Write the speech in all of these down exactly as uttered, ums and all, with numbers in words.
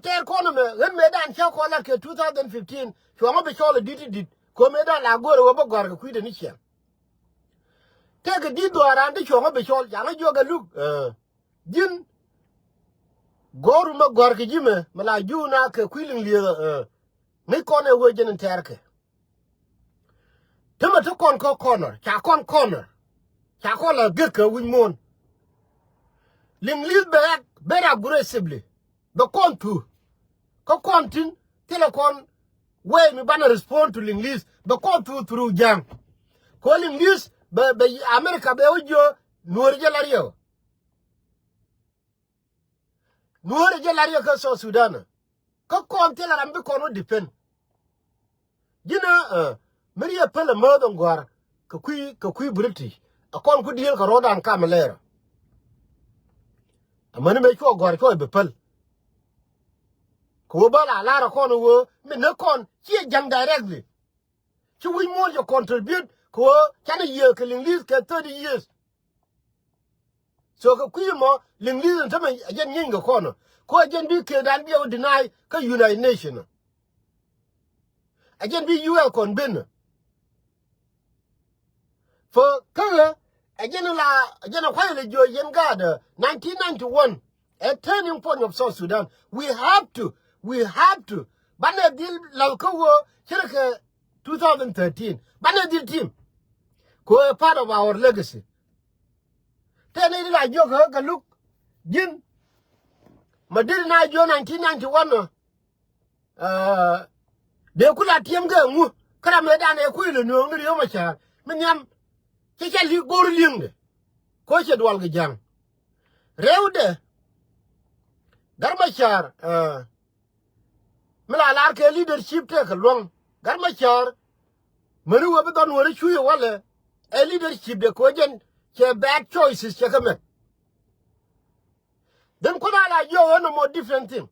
tɛɛr kɔn ɛmɛ ɣän mëëdan cä kɔn la kɛ two thousand fifteen cuɔ̱ŋä bi cɔl ɛ di̱t ti di̱t kɛ ɣöö mëëdan la go̱o̱rɛ ɣöö bä gɔ̱a̱r kɛ kui̱dɛ ni ciɛŋ. Tëëkɛ di̱t dhɔaaran ti cuɔ̱ŋä bi cɔl caŋä jiɔk ɛ luk. Ji̱n go̱o̱r mi gɔ̱a̱r kɛ ji̱ mɛ mi la juuna kɛ kui̱ liŋ lieth. Ŋäc kɔn ɛ ɣöö jɛn in tɛɛrkɛ. Tämɛ ti kɔn kä kɔnɔr ca kɔn kɔnɔr ca kɔn la gek kɛ wi̱c muɔ̱ɔ̱n. Liŋ lieth bɛ act very aggressively. Bɛ kɔn thuu kä kɔn tin thilɛ kɔn wee mi banɛ respond to liŋ lieth bɛ kɔn thuu through ja̱a̱ŋ. Kɛ ɣöö liŋ lieth bɛ bɛ America bɛ wä jiö nuɔ̱ɔ̱ri jɛ la riɛw. Nuɔ̱ɔ̱ri jɛ la riɛw kä South Sudan. Kä kɔn thilɛ ram bi kɔn wä depend. Ji̱n ɛ mi riɛ päl ɛ määth ɛn gɔ̱a̱r kɛ kui̱ kɛ kui̱ British ɛ kɔn ku diëël kɛ rɔ̱dan kam ɛ lɛɛrä. Amäni mëë cuɔ gɔ̱a̱r cuɔ bi päl. Kɛ ɣöö bä la la̱r ɛ kɔn ɛ ɣöö mi näk kɔn ciɛ ja̱ŋ directly. Ci wi̱c muɔ̱ɔ̱n cɛ contribute kɛ ɣöö canɛ yiëë kɛ liŋ lieth kɛ thirty years. So kɛ kui̱ mɔ liŋ li̱th in tämɛ ɛ jɛn nyieeny kɛ kɔn ɔ kɛ ɣöö ɛ jɛn bi kɛɛdan bi ɛ wä deny kä United Nation ɔ. Ɛ jɛn bi U N kɔn ben ɔ. Fo kä ɣä ɛ jɛn la ɛ jɛn ɛ kua̱c lɛ jiö yɛn gaat ɛ nineteen ninety-one ɛ turning point of South Sudan. We have to, we have to banɛ dhil la̱th kä ɣöö ce̱tkɛ two thousand thirteen banɛ dhil tim. Kɛ ɣöö ɛ part of our legacy. Tëë ni la jiök ɣä kɛ luk ji̱n. Ma deri na jiök nineteen ninety-one ɔ. Dee ku la tiɛm kɛ ŋu kä ram mëëdan ɛ kui̱ lɛ nööŋ ni Riek Machar mi nhiam. Cä cä li̱k go̱r li̱eŋdɛ. Ko̱ cɛ dual kɛ ja̱ŋ rɛwdɛ. Gat Machar mi la lar kɛ leadership tëëkɛ luäŋ. Gat Machar mäni wee bi dhɔn weri cuc ɛ walɛ ɛ leadership de kɛ ɣöö jɛn cɛ bad choices cɛ kɛ mɛk. Then kuoth a la jiök ɣän nɔmɔ different thing.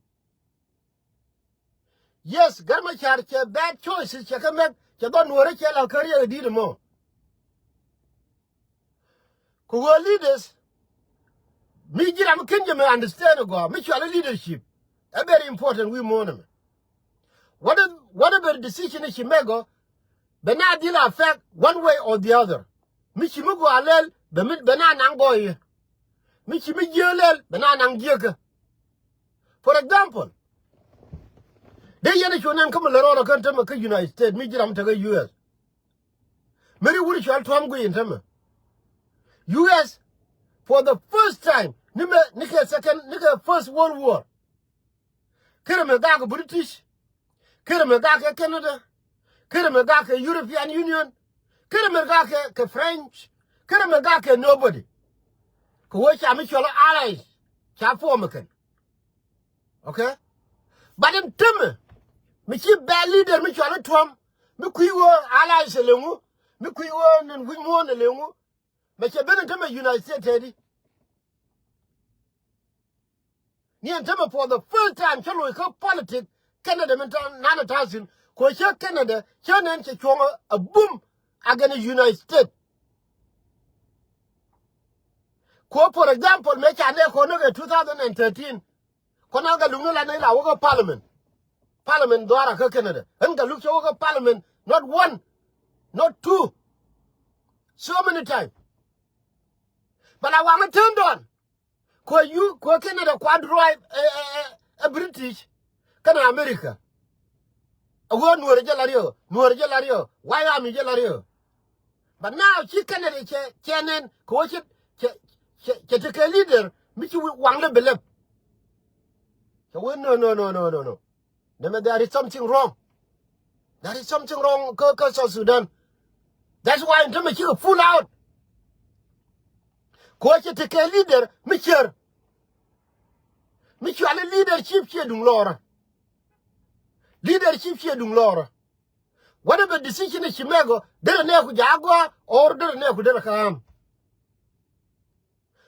Yes, Gat Machar cɛ bad choices cɛ kɛ mɛk cɛ dhɔn weri cɛ la kä riɛk ɛ di̱t ɛmɔ. Kɛ ɣöö leaders mi ji̱ ram mi ken jɛ mi understand ɛ gɔaa mi cualɛ leadership. Ɛ very important wi̱i̱ muɔ̱ɔ̱n ɛmɛ. What if, whatever decision ci mɛk ɔ bɛ na dhil affect one way or the other. Mi ci mi gɔaa lɛl bɛ mi bɛ na naŋ gɔɔyɛ. Mi ci mi jiääk lɛl bɛ na naŋ jiääkä. For example, dee yɛn ɛ cu nɛn kä mi lɛ rɔɔdɛ kän tämɛ kä United States mi ji̱ ram tekä U S. Meri wuri cual Trump guiy in tämɛ. U S for the first time ni mɛ ni kɛ second ni kɛ first world war. Kɛ ri mɛ gak kɛ British, kɛ ri mɛ gak kɛ Canada, kɛ ri mɛ gak kɛ European Union, kɛ ri mɛ gak kɛ kɛ French, kɛ ri mɛ gak kɛ nobody. Kɛ wee ca mi cual allies ca form kɛn. Okay. But in tämɛ mi ci bad leader mi cual Trump mi kui̱ wee allies ɛ leŋu mi kui̱ wee nin wi̱c muɔ̱ɔ̱n ɛ leŋu. Mɛ cɛ ben in tämɛ United States tɛɛdi. Ni ɛn tämɛ for the first time cä loc kä politic Canada min ta̱a̱ nan ɛ ta̱a̱ thi̱n kɛ cä Canada cä nɛn cɛ cuɔ̱ŋ a bum against United States. Kɛ for example mëë ca nɛ kɔn ni kɛ two thousand and thirteen. Kɔn a Gatluak ni la ni la wä kä parliament. Parliament dhuaara kä Canada ɛn Gatluak cɛ wä kä parliament not one, not two, so many times. But la waŋä tendɔn kuɛ yu kuɛ Canada kua drive ɛ ɛ ɛ British kɛnɛ America. A wee nuɔrɛ jɛ la riɛk nuɔrɛ jɛ la riɛk why am jɛ la riɛk. But now ci Canada cɛ cɛ nɛn kɛ wä cɛ cɛ cɛ cɛ tekɛ leader mi ci waŋ lɛ bi lɛp. Cɛ wee no no no no no no. Nɛmɛ there is something wrong. There is something wrong kä kä South Sudan. That's why in tämɛ cikɛ pull out. Kɛ wä cɛ tekɛ leader mi cier. Mi cuali leadership ciɛ duŋ lɔɔrä. Leadership ciɛ duŋ lɔɔrä. Whatever decision ci mɛk ɔ derɛ nɛɛku jaak gɔaa or derɛ nɛɛku derɛ ka̱a̱m.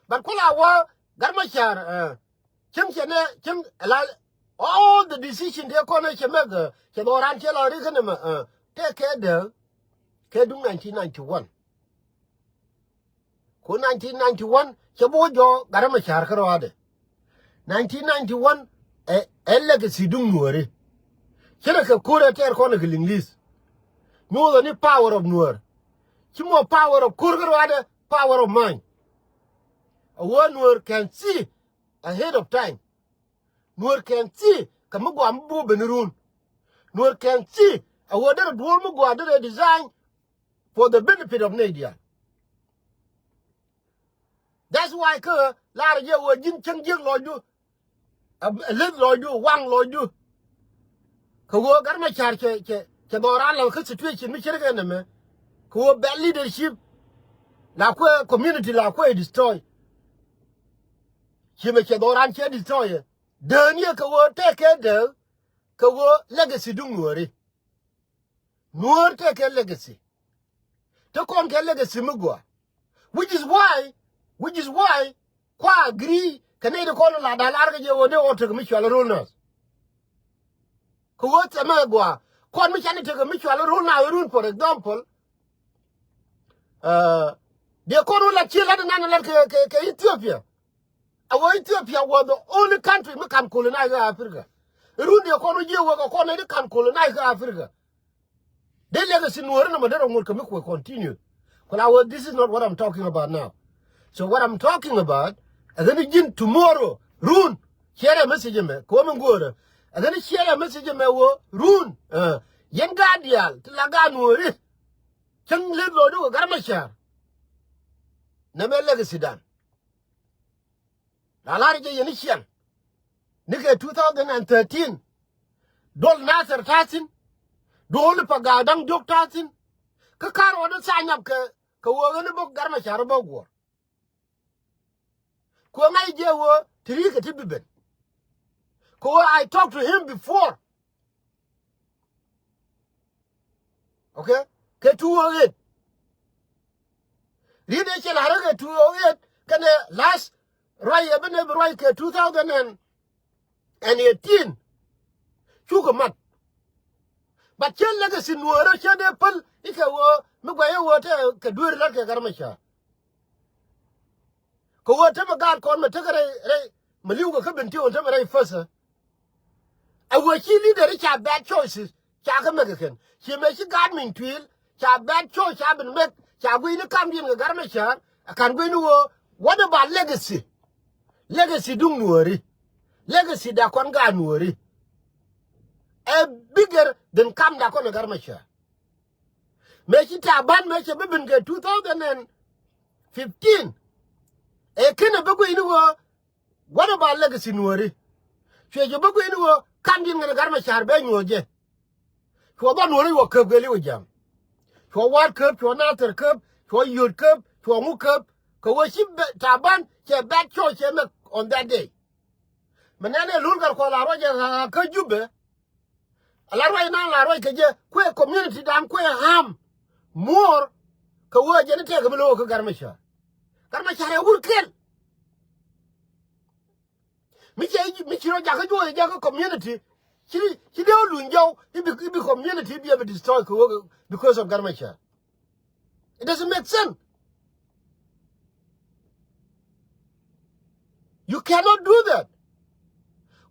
But kula wä Gat Macar cieŋ cɛ nɛ cieŋ la all the decision tëë kɔn cɛ mɛk cɛ dhɔran cɛ la rik kɛn mɛ tëë kɛ dee kɛ duŋ nineteen ninety-one. Ku nineteen ninety-one cɛ bi wä jɔɔk Gat Macar kärɔaadɛ. Nineteen ninety-one Ɛ, ɛ legacy duŋ Nuɔri. Ci rɛ kɛ ko̱r ɛ tɛɛr kɔn kɛ Liŋli̱th. Nyuuthɛ ni power of Nuɔr. Ci mɔ power of ko̱r kä ruaadɛ, power of mind. A wee Nuɔr can see ahead of time. Nuɔr can see kɛ mi gɔaa mi bo̱o̱ ben run. Nuɔr can see a wee derɛ duɔ̱ɔ̱r mi gɔaa derɛ design for the benefit of Nuer diaal. That's why kä lar jɛ wä ji̱n cäŋ jiäk lɔcdu. A, a leth lɔcdu, waŋ lɔcdu. Kɛ wä Gat Macar cɛ, cɛ, cɛ dhɔran la kä situation mi cir kɛ nɛmɛ. Kɛ wä bad leadership. La kuɛ community la kuɛ destroy. Ci mɛ cɛ dhɔran cɛ destroy. Dee ni kɛ wä tɛkɛ dee. Kɛ wä legacy duŋ Nuɔri. Nuɔr tɛkɛ legacy. Te kɔn kɛ legacy mi gɔaa. Which is why, which is why kua agree kɛ nɛy ti kɔn la da̱a̱ lar kɛ jɛ wä dee wä tek mi cual run nath. Kɛ wä thɛmɛ gɔaa. Kɔn mi can tek mi cual run nath run, for example. Uh, dee kɔn wä la cie lat nan lat kɛ, kɛ, kɛ Ethiopia. A wä Ethiopia was the only country mi kan colonize kä Africa. Run dee kɔn wä jiɛ wä kɛ kɔn ni kan colonize kä Africa. Dee legacy Nuɔri nɔmɔ derɛ ŋot kɛ mi kuɛ continue. Kula wä, this is not what I'm talking about now. So what I'm talking about, ɛ ɣän ji̱n tomorrow, run, share a message mɛ, kɛ wä mi go̱o̱rä. Ɛ ɣän share a message mɛ wä, run, uh, yɛn gaat diaal, ti la gaat Nuɔri. Cäŋ leth lɔcdu kɛ Gat Macar. Nɛmɛ legacy dan. La lar jɛ yɛn i̱ ciɛŋ. Ni kɛ two thousand and thirteen. Duɔl Nasir ta̱thi̱n. Duɔl Pagak Daŋ Diɔk ta̱thi̱n. Kä ka̱r ɣɔn i̱ tha̱a̱ny ap kɛ, kɛ ɣöö ɣän i̱ bä Gat Macar i̱ bä guɔ̱ɔ̱r. Kɛ ɣöö ŋa̱c jɛ ɣöö ti ri̱i̱kɛ ti bi ben. Kɛ ɣöö I talk to him before. Okay? Kɛ two oh eight. Riet ëë cɛ la̱r kɛ two oh eight kɛnɛ last ruac ɛ ben ɛ bi ruac kɛ two thousand and eighteen. Cukɛ mat. But cɛ legacy Nuɔɔrä cɛ dee päl i̱ kɛ ɣöö mi guɛc ɛ ɣöö te kɛ dueeri la̱t kɛ Gat Macar. Kɛ ɣöö tämɛ gaat kɔn mɛ tekɛ rɛy, rɛy mɛ li̱w kɛ kä Bentiu tämɛ rɛy fäthä. A ɣöö ci leader ca bad choices ca kɛ mɛk kɛ kɛn. Ci mëë ci gaat min tuil ca bad choice ca ben mɛk ca gui̱ni kamdiɛn kɛ Gat Macar. A ka̱n gui̱ni ɣöö what about legacy? Legacy duŋ Nuɔɔri. Legacy da kɔn gaat Nuɔɔri. Ɛ bigger than kamda kɔn ɛ Gat Macar. Mëë ci Taban mëë cɛ bi ben kɛ two thousand and fifteen. Ɛ kɛn ɛ bi gui̱ni ɣöö what about legacy Nuɔɔri? Cuɛ cɛ bi gui̱ni ɣöö kamdiɛn kɛnɛ Gat Macar bɛ nyuɔ̱ɔ̱c jɛ. Cuɔ dhɔl Nuɔɔri wä käp kɛ li̱w jam. Cuɔ War käp, cuɔ Nathir käp, cuɔ Yot käp, cuɔ ŋu käp. Kɛ ɣöö ci bɛ, Taban cɛ bad choice cɛ mɛk on that day. Mɛ nɛn ɛ lul kɛ kuɔ la ruac ɛ ɣa̱a̱ kä Jubɛ. A la ruac nan la ruac kɛ jɛ kuɛ community dan kuɛ harm more kɛ ɣöö jɛn i̱ tɛkɛ mi lo̱o̱ kä Gat Macar. Gat Macar ɛ wur kɛl. Mi cɛ, mi ci rɔ jakä juɔc jakä community. Ci, ci dee wä luny jɔw i̱ bi, i̱ bi community bi a bi destroy kɛ ɣöö because of Gat Macar. It doesn't make sense. You cannot do that.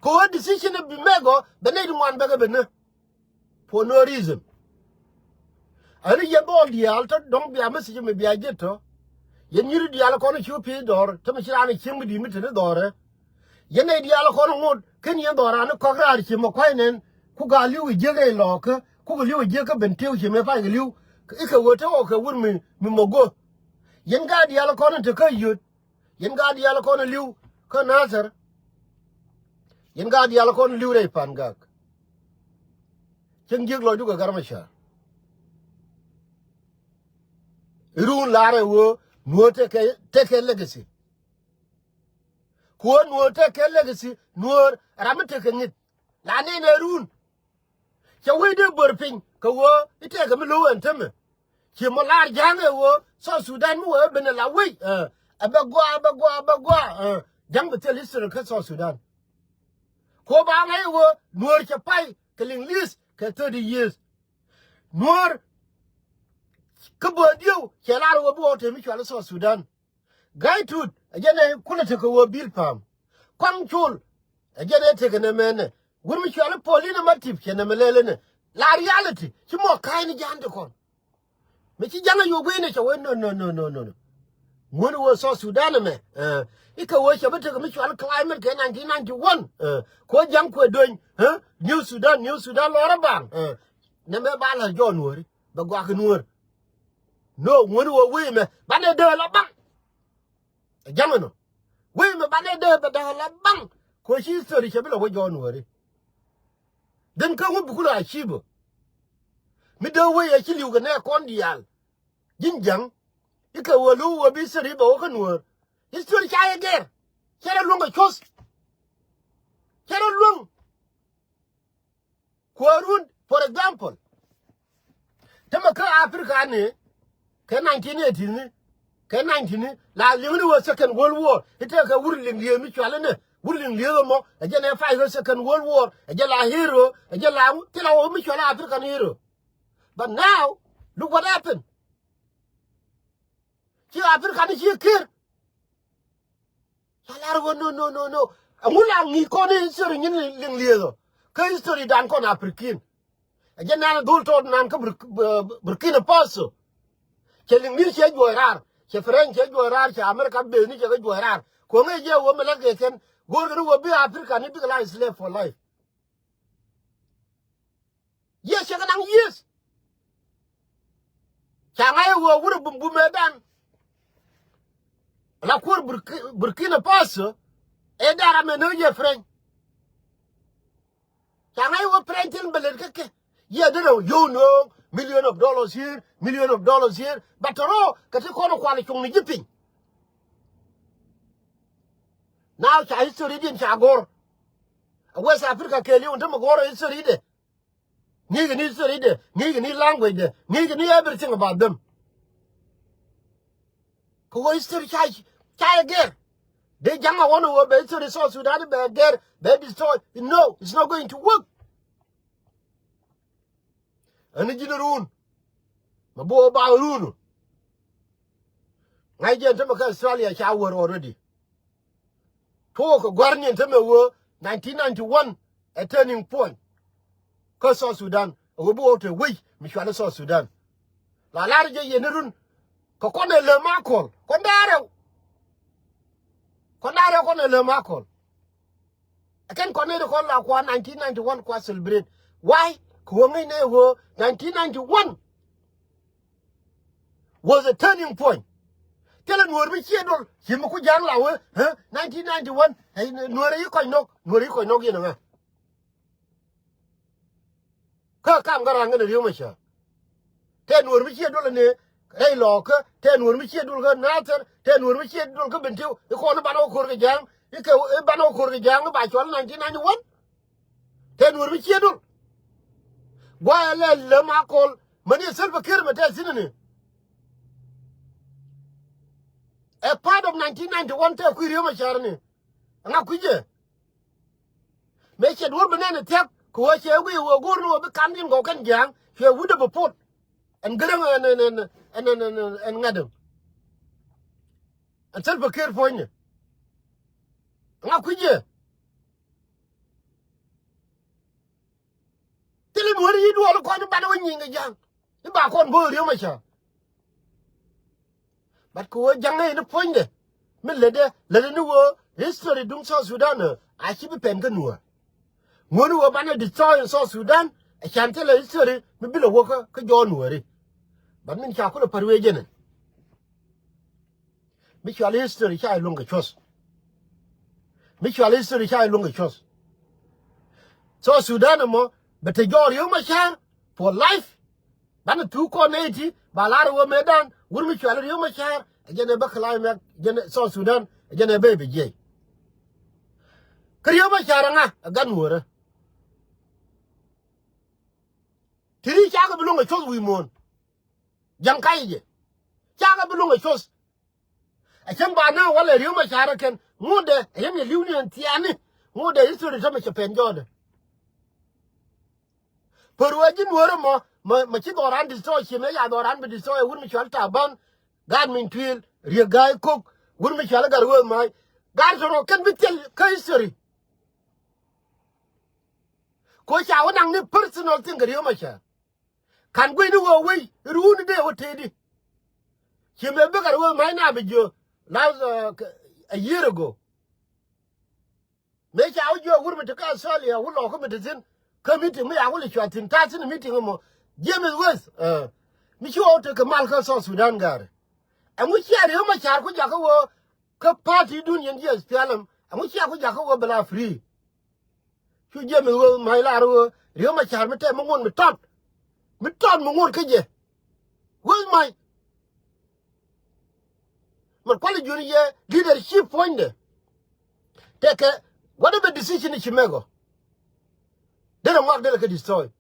Kɛ ɣöö decision bi mɛk ɔ bɛ nɛy ti ŋuan bɛ kɛ ben nä. For no reason. Ani yɛn dhɔl diaal tɔ dɔ̱ŋ bia message mi bia ji̱ tɔ. Yɛn nyiri diaal kɔn cu pi̱i̱ dhɔr tämɛ ci raan cieŋ mi di̱i̱t mi te ni dhɔrɛ. Yɛn nɛy diaal kɔn ŋot ken yɛn dhɔr raan kɔk raar ci mɛ kua̱c nɛn. Ku gaa li̱w i̱ jiäk ɛ lɔɔkä ku kɛ li̱w i̱ jiäk kä Bentiu ci mɛ pa̱ny kɛ li̱w. I̱ kɛ ɣöö te ɣɔw kɛ wur mi, mi mɔ go̱. Yɛn gaa diaal kɔn te kä Yot. Yɛn gaa diaal kɔn li̱w kä Nathir. Yɛn gaa diaal kɔn li̱w rɛy Pangak. Cäŋ jiäk lɔcdu kɛ Gat Macar. I̱ run la̱r ɛ ɣöö Nuɔ̱ɔ̱r tekɛ, tekɛ legacy. Ku ɣöö Nuɔ̱ɔ̱r tekɛ legacy, Nuɔ̱ɔ̱r ram mi tekɛ ŋi̱th. La nɛn ɛ run. Cɛ wec dee bör piny kɛ ɣöö i̱ tɛkɛ mi lo̱w ɛn tämɛ. Ci mɔ laar ja̱a̱ŋ ɛ ɣöö South Sudan mi wee ben ɛ la wec, ɛ, ɛ bɛ gɔaa, ɛ bɛ gɔaa, ɛ bɛ gɔaa, ɛ, ja̱ŋ bi thil history kä South Sudan. Ku ba ŋa̱c ɛ ɣöö Nuɔ̱ɔ̱r cɛ pay kɛ Liŋli̱th kɛ thirty years. Nuɔ̱ɔ̱r kä böö dieu cɛ laar ɛ ɣöö bi ɣɔw te mi cual i̱ South Sudan. Ga̱y Tut ɛ jɛn ɛ kulɛ tekɛ ɣöö bil pa̱a̱m. Kuaŋ Col Ɛ jɛn ɛ tekɛ nɛmɛ nɛ. Wut mi cuali Paulina Matip cɛ nɛmɛ lɛl ɛnɛ. La reality. Ci mɔ ka̱a̱c ni ja̱a̱n ti kɔn. Mi ci ja̱ŋ a yo̱o̱k gui̱n ɛ cɛ wee no, no, no, no, no, no. Ŋuɔ̱n wee South Sudan ɛmɛ. Ɛ, ikɛ wee cɛ bi tekɛ mi cuali climate kɛ nineteen ninety-one. Ɛ, ko ja̱ŋ kuɛ dueny. Ɛ, New Sudan, New Sudan lɔrä baŋ. Ɛ, nɛmɛ ba la jɔɔn wääri. Bɛ guak in wääri. No, ŋuɔ̱n wee wee mɛ. Banɛ dee la baŋ. Ɛ ja̱ŋ ɛnɔ. Wee mɛ banɛ dee bɛ dee la baŋ. Ko ci history cɛ bi la wee jɔɔn wääri. Then kä ŋu bi kulɛ achieve. Mi dee wee yɛ ci li̱w kɛ nɛ kɔn diaal. Ji̱n ja̱ŋ. Ikɛ wee lo̱w wee bi history bɛ wä kä nuäär. History ca yɛ gɛr. Cɛ rɔ luäŋ kɛ cuɔ̱th. Cɛ rɔ luäŋ. Kuäärun, for example. Tämɛ kä Africa ni, kɛ nineteen eighties ni, kɛ nineteen ni, la liŋ ni wee Second World War. I̱ tekɛ wur liŋ liee mi cual inɛ, wur liŋ liee mɔ, ɛ jɛn ɛ fight kä Second World War, ɛ jɛn la hero, ɛ jɛn la, ti la wä mi cual African hero. But now, look what happened. Ci Africa ni ci kir. Ca lar ɣöö no, no, no, no. Ɛŋu la ŋi̱i̱c kɔn i̱ history nyin liŋ lieth ɔ. Kä history dan kɔn African. Ɛ jɛn nan dhol tɔt nan kä Burk-, Bur-, Burkina Faso. Cɛ liŋ ni cɛ juɔc raar. Cɛ French cɛ juɔc raar. Cɛ America beni cɛ kɛ juɔc raar. Kuɔŋ ɛ jɛ ɣöö mɛ lät kɛ kɛn. Go̱o̱r kɛ ni ɣöö bi Africa ni bikɛ la slave for life. Yes, cɛ kɛ naŋ yes. Ca ŋa̱c ɛ ɣöö wurɛ bum bumɛ dan. La kuäär Burki-, Burkina Faso. Ɛ dara mɛ ni jɛ French. Ca ŋa̱c ɛ ɣöö French tin bɛ lɛt kä kɛ. Yɛ dee rɛw yio̱w nööŋ, million of dollars here, million of dollars here. But tɔrɔ kɛ ti kɔn ɛ kual ɛ cuŋ ni ji̱ piny. Now ca history din ca go̱r. A West Africa kɛɛliw in tämɛ go̱r history de. Ŋi̱i̱kɛ ni history de, ŋi̱i̱kɛ ni language de, ŋi̱i̱kɛ ni everything about them. Kɛ wä history ca, ca yɛ gɛr. Dee ja̱ŋ a wä ni wä bɛ history South Sudan bɛ gɛr, bɛ destroy. No, it's not going to work. Ɛn ji̱n run. Mɛ bi wä ba run. Ŋa̱c jɛ ɛn tämɛ kä Australia ca wär already. Tuɔɔk kɛ gua̱r ni ɛn tämɛ wä nineteen ninety-one ɛ turning point. Kä South Sudan. Ɛ wä bi wä te wec mi cual i̱ South Sudan. La lar jɛ yɛn run. Kɛ kɔn ɛ lɛ ma kɔl. Kɔn da̱rɛ. Kɔn da̱rɛ kɔn ɛ lɛ ma kɔl. Ɛ kɛn kɔn ni ri kɔn la kua nineteen ninety-one kua celebrate. Why? Kɛ wä ŋäc nɛ wä nineteen ninety-one was a turning point. Thilɛ nuɔ̱ɔ̱r mi ciɛ dol ci mi ku ja̱a̱ŋ la wä, ɛ, nineteen ninety-one, ɛ, nuɔ̱ɔ̱r yi kɔc nɔk, nuɔ̱ɔ̱r yi kɔc nɔk yɛn ɛ ŋa. Kä kam kä ra̱a̱ŋ kɛnɛ Riek Machar. Tɛ nuɔ̱ɔ̱r mi ciɛ duɔl ni rɛy lɔɔkä, tɛ nuɔ̱ɔ̱r mi ciɛ duɔl kä Nathir, tɛ nuɔ̱ɔ̱r mi ciɛ duɔl kä Bentiu, ikɔn iban wä ko̱r kɛ ja̱a̱ŋ, ikɛ iban wä ko̱r kɛ ja̱a̱ŋ iba cuɔl nineteen ninety-one. Tɛ nuɔ̱ɔ̱r mi ciɛ duɔl. Guayɛ lɛ lem a kɔl, mäni Salva Kiir mɛ tɛ thi̱n ni. Ɛ part of nineteen ninety-one tɛ kui̱ Riek Machar ni. Ŋa kui̱cɛ. Mëë cɛ duɔ̱ɔ̱r bi nɛn ɛ thia̱k kɛ ɣöö cɛ wi̱i̱ ɣöö go̱o̱r ni ɣöö bi kam ji̱n gɔw kɛn jia̱a̱ŋ cuɛ wi̱cdɛ bi pot. Ɛn gäräŋ ɛn, ɛn, ɛn ŋa̱t ɛn. Ɛn Salva Kiir puɔ̱nyni. Ŋa kui̱cɛ. Thilɛ nuɔ̱ɔ̱r yi duɔl kɔn i̱ banɛ wä nyiŋ kɛ ja̱a̱ŋ. I̱ ba kɔn bo̱o̱ Riek Machar. But kɛ ɣöö ja̱ŋ ɛ ni puɔ̱nydɛ. Mi lätdɛ, lätdɛ ni ɣöö history duŋ South Sudan ɛ, a ci bi pɛn kä nuäär. Ŋuɔ̱ni ɣöö banɛ destroy in South Sudan, ɛ can thilɛ history mi bi lɛ wä kä, kä jɔɔn nuääri. But min ca kulɛ pär wee jɛn ɛ. Mi cual history ca luäŋ kɛ cuɔth. Mi cual history ca luäŋ kɛ cuɔth. South Sudan ɛmɔ bɛ te jɔɔr Riek Machar for life. Banɛ thuk kɔn nɛ iti ba lar wä mëëdan wur mi cual Riek Machar ɛ jɛn ɛ bä climax jɛn ɛ South Sudan ɛ jɛn ɛ bä ɛ bɛ jiɛc. Kä Riek Machar ɛ ŋa ɛ gan wurɛ. Ti ri cakɛ bi luäŋ kɛ cuɔth wi̱i̱ muɔ̱ɔ̱n. Ja̱ŋ kac jɛ. Cakɛ bi luäŋ kɛ cuɔth. A cäŋ ba na walɛ Riek Machar kɛn ŋotdɛ a yɛn yɛ li̱w ni ɛn thiaani. Ŋotdɛ history tämɛ cɛ pɛn jɔɔdɛ. Pär wee ji̱ nuɔ̱ɔ̱rä mɔ mɔ mɔ ci dhɔran destroy ci mëë ya dhɔran bi destroy wur mi cual Taban. Gaat min tuil Riek Ga̱a̱c Kok wur mi cual Gat Wee Mac. Gaat tɔrɔ kɛn bi thil kä history. Ko ca wä naŋ ni personal thing kɛ Riek Machar. Kan guey ni wä wei run de wä tedi. Ci mɛ bikar wä mai na bi jiö last, uh, a year ago. Mëë ca wä jiök wur mi te kä Australia wä lɔkä mi te thi̱n. Kä meeting mi ya wä lɛ cuath thi̱n, ta̱a̱ thi̱n meeting ɛmɔ. James West, eh, mi ci wä wä tekɛ mal kä South Sudan gari. Ɛŋu cia Riek Machar ku jakä wä kä party dun yɛn ji̱ S P L M? Ɛŋu cia ku jakä wä bɛ la free? Cu James West mac lar wä Riek Machar mi tɛm mi ŋuɔ̱t mi tɔt. Mi tɔt mi ŋuɔ̱t kä jɛ. West mac. Mɛ kualɛ juni yɛ leadership puɔ̱nydɛ. Tɛkɛ whatever decision ci mɛk ɔ. Derɛ ŋuak derɛ kɛ destroy.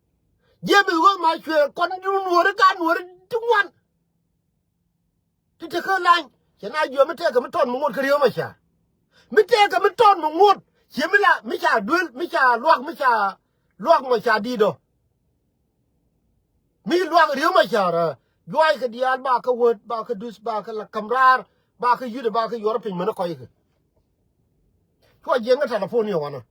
Jiɛ bi ɣöö ma cuɛ kɔn dun nuɔri ka nuɔri ti ŋuan. Ti te kä lany cɛ na jiɔ mi tɛkɛ mi tɔt mi ŋuɔt kä Riek Machar. Mi tɛkɛ mi tɔt mi ŋuɔt ciɛ mi la mi ca duel mi ca luak mi ca luak mɔ ca dit ɔ. Mi luak Riek Machar, eh, juac kɛ diaal ba kä wät, ba kä duth, ba kä la käm raar, ba kä yut, ba kä yuɔr piny mɛn kɔc kɛ. Cua jiɛn kä telephone yɛ wanɔ.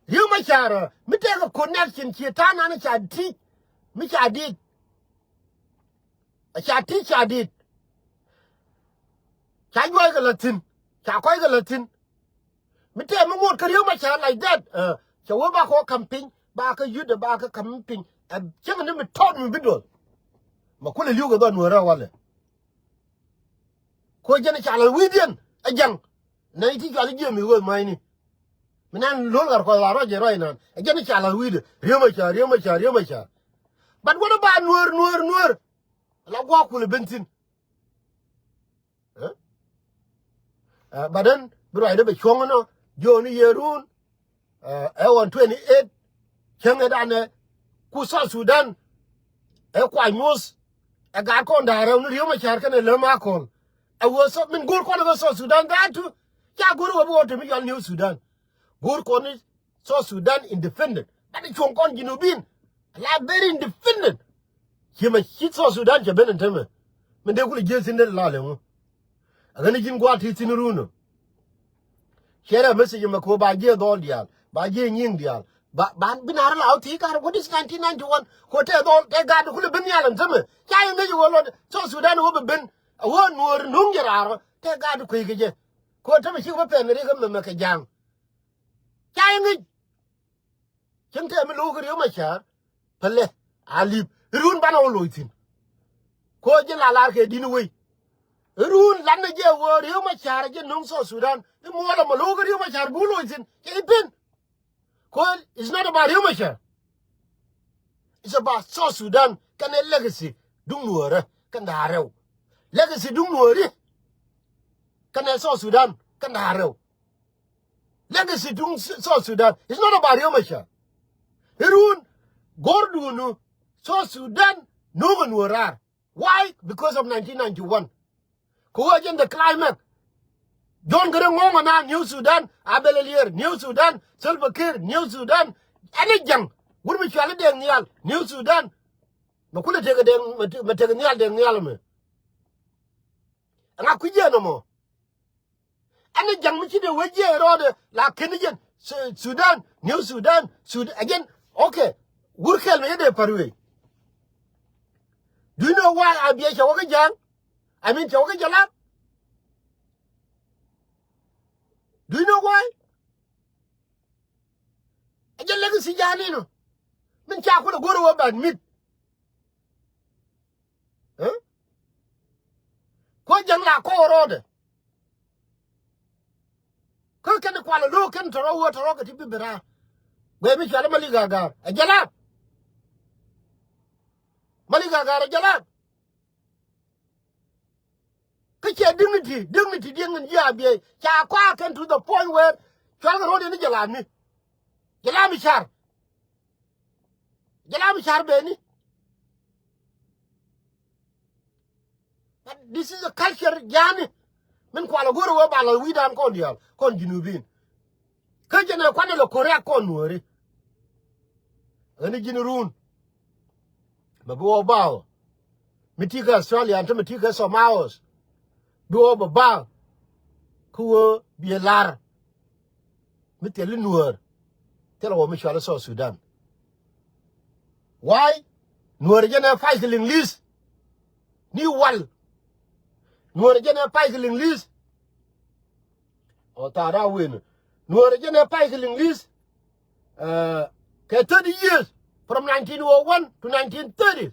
Riek Machar, eh, mi tɛkɛ connection ciɛ ta̱a̱ nan ca ti̱c, mi ca dit. A ca ti̱c ca dit. Ca juac kɛ la thi̱n, ca kɔc kɛ la thi̱n. Mi tɛm mi ŋot kä Riek Machar like that, eh, cɛ wee ba kɔ kam piny, ba kä yut, ba kä kam piny. Ɛ cieŋ ni mi tɔt mi bi duɔl. Ma kulɛ li̱w kɛ dhɔn nuɔrɛ walɛ. Ko jɛn ca la wi̱i̱diɛn ɛ jaŋ. Nɛ iti cual ijiɛ mi ɣöth ma̱cni. Mi nan lo̱l ɣar kɔc la rɔc jɛ rɔc nan. Ɛ jɛn ca la wi̱i̱dɛ. Riek Machar, Riek Machar, Riek Machar. But what about nuɔr, nuɔr, nuɔr? La gua̱a̱k kulɛ ben thi̱n. Eh? Eh, but then bi ruacdä bɛ cuɔ̱ŋ nɔ jiɔni yɛ run. Eh, ɛ ɣɔn twenty eight cäŋ ɛ danɛ ku South Sudan. Ɛ kuany muth ɛ gaat kɔn da̱a̱ rɛw ni Riek Machar kɛnɛ Lem Akol. Ɛ wee South, min go̱o̱r kɔn ɛ South Sudan that too. Ca go̱o̱r wee bi wä te mi yɔl New Sudan. Go̱o̱r kɔn ni South Sudan independent. That is cuɔ̱ŋ kɔn Junubin. A la very independent. Ci mɛ ci South Sudan cɛ ben in temɛ. Min dee kul jieth thi̱n dee la leŋu. A ɣän ji̱n gua̱a̱th ti thi̱n run ɔ. Share a message mɛ ko ba jiɛ dhɔl diaal, ba jiɛ nyiŋ diaal. Ba, ba, bi naar la wä ti kar, what is nineteen ninety-one? Ko tɛ dhɔl, tɛ gaat kulɛ ben nhial ɛn thämɛ. Ca yɛ ŋäc wä lɔ South Sudan wä bɛ ben. A wä nuɔr nuŋ jɛ raar wä, tɛ gaat kuec kɛ jɛ. Ko tämɛ cik bä pɛn rik mɛ mɛ kɛ ja̱a̱ŋ. Ca yɛ ŋäc. Cieŋ tɛm mi lo̱k Riek Machar. Pälɛ a li̱p run banɛ wä loc thi̱n. Ko ji̱ la lar kɛ di̱n wei. Run lanɛ jɛ wä Riek Machar jɛ no̱ŋ South Sudan. I̱ muɔlɛ mɔ lo̱k Riek Machar bu loc thi̱n. Cɛ i̱ pen. Ko it's not about Riek Machar. It's about South Sudan kɛnɛ legacy duŋ nuɔrɛ kɛn da̱a̱ rɛw. Legacy duŋ nuɔri kɛnɛ South Sudan kɛn da̱a̱ rɛw. Legacy duŋ S-, South Sudan. It's not about Riek Machar. Irun go̱r duunu South Sudan nuŋä nuɔraar. Why? Because of nineteen ninety-one. Kɛ wee jɛn the climax. John Garang ŋo̱o̱ŋ ɛn a New Sudan, Abel Alier, New Sudan, Salva Kiir, New Sudan. Ɛn ɛ ja̱ŋ wut mi cuali Deng Nhial, New Sudan. Mɛ kulɛ tekɛ Deng, mɛ te-, mɛ tekɛ Nhial Deng Nhial mɛ. Ɛŋa kui̱ jiɛn ɛmɔ. Ɛn ɛ ja̱ŋ mi ci dee wee jiɛn rɔɔdɛ la keni jɛn Su-, Sudan, New Sudan, Sud-, ɛ jɛn, okay. Wur kɛl mɛ yɛ dee pär wee. Do you know why Abiɛ cɛ wä kä ja̱a̱ŋ? I mean, cɛ wä kä jɛ lap. Do you know why? Ɛ jɛ legacy ja̱a̱ŋ inɔ. Min ca kulɛ go̱r wä ban mit. Ɛ? Kuɔ ja̱ŋ la kɔɔr rɔɔdɛ. Kä kɛn kualɛ lo̱o̱k kɛn tɔrɔ wä tɔrɔ kɛ ti bi bi raar. Guɛ mi cualɛ Malik Agar. Ɛ jɛ lap. Malik Agar ɛ jɛ lap. Kä cɛ dignity, dignity diɛn ŋin ji̱ Abiɛ. Ca kɔaa kɛn to the point where cual kɛ ro̱o̱diɛn ni jɛ lam ni. Jɛ lam i̱ car. Jɛ lam i̱ car beni. But this is a culture ja̱a̱ni. Min kual a go̱r a wee bal a wi̱i̱dan kɔn diaal kɔn Junubin. Kä jɛn ɛ kuanɛ lɛ korea kɔn nuɔ̱ɔ̱ri. Ɣän i̱ ji̱n run. Mɛ bi wä ba̱a̱. Mi ti̱i̱ kä Australia, ɛn te mi ti̱i̱ kä Somaos. Bi wä bɛ ba̱a̱. Kä wä biɛ lar. Mi thil i̱ nuäär. Thilɛ wä mi cual South Sudan. Why? Nuɔr jɛn ɛ pay kɛ Liŋli̱th. Ni wal. Nuɔr jɛn ɛ pay kɛ Liŋli̱th. Ɔ thaat a wen. Nuɔr jɛn ɛ pay kɛ Liŋli̱th. Kɛ thirty years, from nineteen oh one to nineteen thirty.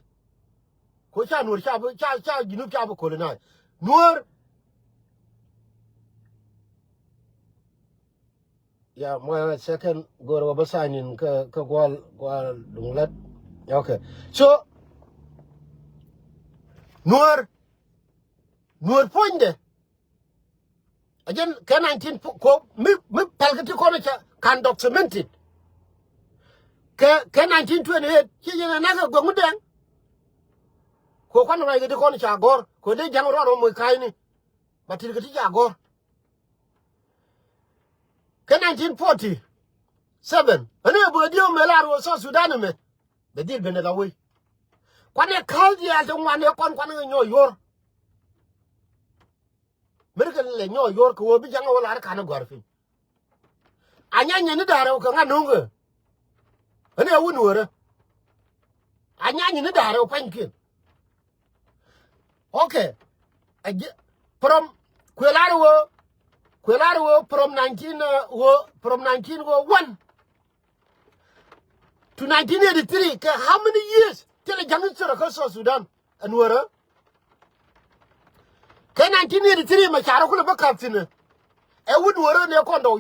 Ko ca Nuɔr ca bi ca ca Junub ca bi colonize. Nuɔr. Ya, mɔ second go̱o̱r wä bä sign in kä kä gual gual duŋ lät. Okay. So Nuɔr, Nuɔr puɔ̱nydɛ. A jɛn kɛ nineteen ko mi mi pal kä ti kɔn ca kan documented. Kɛ kɛ nineteen twenty eight ci jɛn a nak a gɔŋ dɛŋ. Ko kɔn ŋa̱c kɛ ti kɔn ca gɔr ko dee jaŋ ruan wä moc ka̱cni. Ba tit kɛ ti ca gɔr. Kɛ nineteen forty seven, ani bä diɛ mɛ lar wä South Sudan mɛ. Bɛ dhil ben la wei. Kuan ɛ ka̱l diaal ti ŋuan ɛ kɔn kuan ɛ nyɔ yor. Mɛri kɛ lɛ nyɔ yor kɛ wä bi jaŋ wä lar kan gɔr piny. A nyany ni da̱rɛ wä kɛ ŋa no̱ŋ kɛ. Ani a wun wärä. A nyany ni da̱rɛ wä pany kiɛn. Okay. A jɛ from kuɛ lar wä kuɛ lar wä from nineteen wä from nineteen wä one to nineteen eighty three kɛ how many years? Thilɛ jaŋ in sɔrɔ kä South Sudan. Ɛn wärä kɛ nineteen eighty three mɛ carɛ kulɛ bä kap thinɛ. Ɛ wun wärä ni ɛ kɔn dɔw